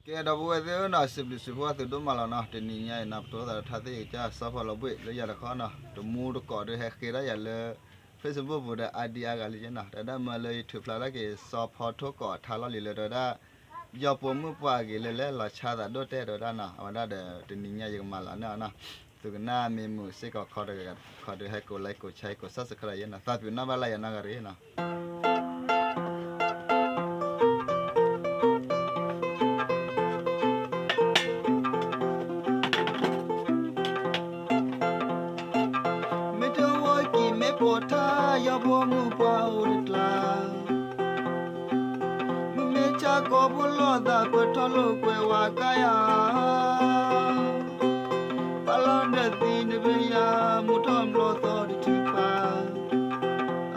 ကဲ ဒီပုၢ်ဝဲၢ်သ့ၣ်ဧၢနီၤ, စံးဘျုးစံးဖှိၣ်သုဒိၣ်မးလီၤနီၤ. တနံၤညါအံၤနီၤ ပတိသးဒီးထါသ့ၣ်ကစၢ် စီၤဖီလီၤဘှံး လၢယၤတခီနီၤ, တမူတကိးဒုးဟဲဃ့ဒၣ်ယၤလၢ Facebook ပူၤဒီး ID အါဂၤလံကနီၤ, တဲဝဲဒၣ်မၢလၢယထုးဖျါဒၣ်က့ၤ စီၤဖီထိၣ်ကိးထါလီၢ်လံၤလၢ တဲဝဲဒၣ် ယီၤပိာ်မုၣ်ပှၤအဂ့ၤလၢလဲၤလီၤဆါသးဒိၣ်တဲာ် တဲဝဲဒၣ်နီၤ. အဝဲဒၣ်ဒီး တနံၤညါယကမၤလီၤန့ၢ်အီၤနီၤ. သုကနၣ်မ့ၢ်မုာ်စ့ၢ်ကီး ခီတဂၤခီဒုးဟဲကိး like ကိး share ကိး subscribe ယဲနီၤ. သးပ့ၤနီၣ်ဘၣ်လၢယၤနီၢ်ဂၤရ့နီၤ. မ့ၢ်တဝီကံၤမ့ၢ်ပိာ်ထါ ယီၤပိာ်မုၣ်ပှၤအိၣ်တကျါ, မ့မ့ၢ်ဆၣ်ကိးဖိလီၤသး ပထီၣ်လိာ်ကွဲဝဲကါယၤ, ပာ်လီၤနသံနဘ့ၣ်ယၤ မူထီၣ်ဘျီသီတထုးပာ်,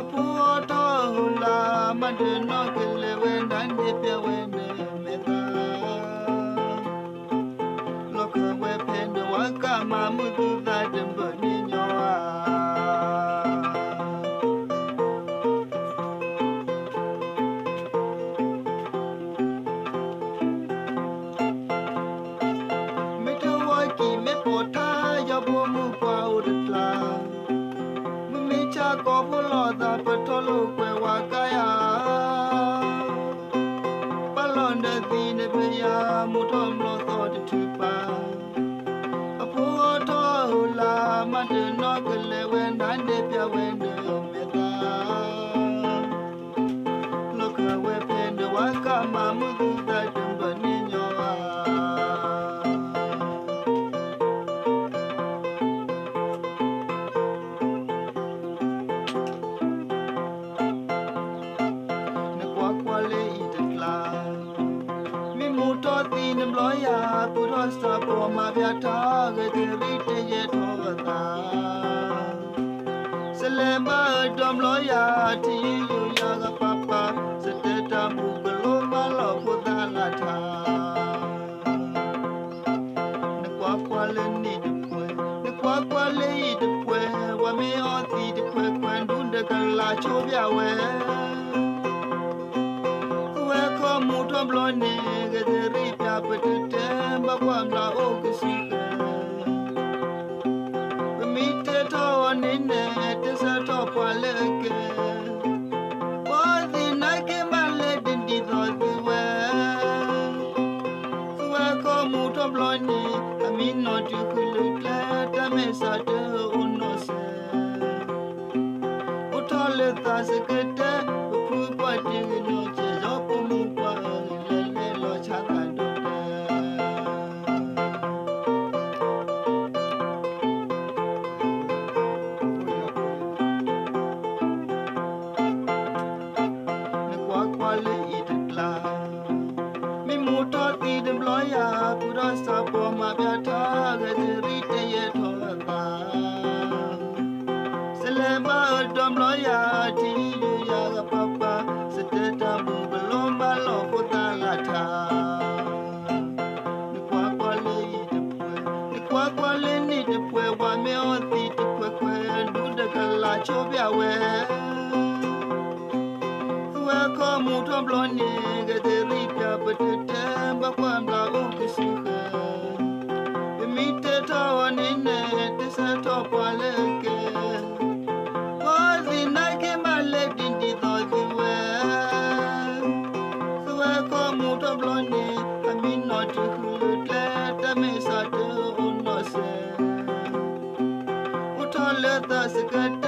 အဖိအထီၣ်အဟူလၢ် မၤဒၢးနီၣ်ကလဲၤဝဲ နါန့ၣ်ပျဲဝဲနမဲာ်သၣ် လီၤခၢၣ်ဝဲဖဲနဝၤကါ မၤမုာ်သူၣ်သးတဘၢၣ်န့ၣ်ညီဧါ. မ့ၢ်တဝီကံၤမ့ၢ်ပိာ်ထါ ယီၤပိာ်မုၣ်ပှၤအိၣ်တကျါ, မ့မ့ၢ်ဆၣ်ကိးဖိလီၤသး ပထီၣ်လိာ်ကွဲဝဲကါယၤ, ပာ်လီၤနသံနဘ့ၣ်ယၤ မူထီၣ်ဘျီသီတထုးပာ်, အဖိအထီၣ်အဟူလၢ် မၤဒၢးနီၣ်ကလဲၤဝဲ နါန့ၣ်ပျဲဝဲနမဲာ်သၣ် လီၤခၢၣ်ဝဲဖဲနဝၤကါ မၤမုာ်သူၣ်သးတဘၢၣ်န့ၣ်ညီဧါ. နကွၢ်ကွၢ်လၢအံၤတကျါ, မ့ၢ်မူထီၣ်သံနဘျီယၤ ပုၢ်ထီၣ်စးပီၤ မၤပျးထါ ဂဲၤတရံးတယဲၢ်ထီၣ်အသး, စလဲၤမၤအၢဒီးဘျီယၤ ထံယိယိယၤဂၤပၤပၤ, စတဲတၢ်မူကလိမၤလီၤဖိသၣ်လၢထါ နကွၢ်ကွၢ်လၢန့ၣ်တပှဲၤ, နကွၢ်ကွၢ်လၢအံၤတပှဲၤ, ပှၤမ့ၢ်အီသံးတခွဲးခွဲး ဒူၣ်ဒီးကလၤဆိပၠးဝဲ, သူဝဲခီမူထီၣ်ဘျီန့ၣ် ဂဲၤတရံးပၠးပတတဲ ဘၣ်ကွၢ်ဘျးအိၣ်ကစုဃဲ ပမ့ၢ်တဲထီၣ်အီၤန့ၣ်န့ၣ် တဲဆၢထီၣ်ပှၤလၢအကဲ, ပှၤသ့ၣ်နာ်က့ၤမးလဲၤဒ်ဒ်သိးသုဝဲ, သူဝဲခီမူထီၣ်ဘျီန့ၣ် အမံၤနီၢ်တုၤဃုာ်လၢကျဲ တၢ်မဲာ်ဆှးတအိၣ်နီၢ်စဲး အိၣ်ထီၣ်လၢသးစကတဲ, ပဖုပှၢ်တဂ့ၤနီၢ်ကဲး ယီၤပိာ်မုၣ်ပှၤအဂ့ၤလၢ လဲၤလီၤဆါသးဒိၣ်တဲာ် နကွၢ်ကွၢ်လၢအံၤတကျါ, မ့ၢ်မူထီၣ်သံတဘျီယၤ ပုၢ်ထီၣ်စးပီၤ မၤပျးထါ ဂဲၤတရံးတယဲၢ်ထီၣ်အသး, စလဲၤမၤအၢဒီးဘျီယၤ ထံယိယၤဂၤပၤပၤ, စတဲတၢ်မူကလိမၤလီၤဖိသၣ်လၢထါ နကွၢ်ကွၢ်လၢအံၤတပှဲၤ, နကွၢ်ကွၢ်လၢန့ၣ်တပှဲၤ, ပှၤမ့ၢ်အီသံးတခွဲးခွဲး ဒူၣ်ဒီးကလၤဆိပၠးဝဲ, သူဝဲခီမူထီၣ်ဘျီန့ၣ် ဂဲၤတရံးပၠးပတတဲ ဘၣ်ကွၢ်ဘျးအိၣ်ကစုဃဲ, ပမ့ၢ်တဲထီၣ်အီၤန့ၣ်န့ၣ် တဲဆၢထီၣ်ပှၤလၢအကဲ, ပှၤသ့ၣ်နာ်က့ၤမးလဲၤဒ်ဒ်သိးသုဝဲ သူဝဲခီမူထီၣ်ဘျီန့ၣ် အမံၤနီၢ်တုၤဃုာ်လၢကျဲ တၢ်မဲာ်ဆှးတအိၣ်နီၢ်စဲး အိၣ်ထီၣ်လၢသးစကတဲ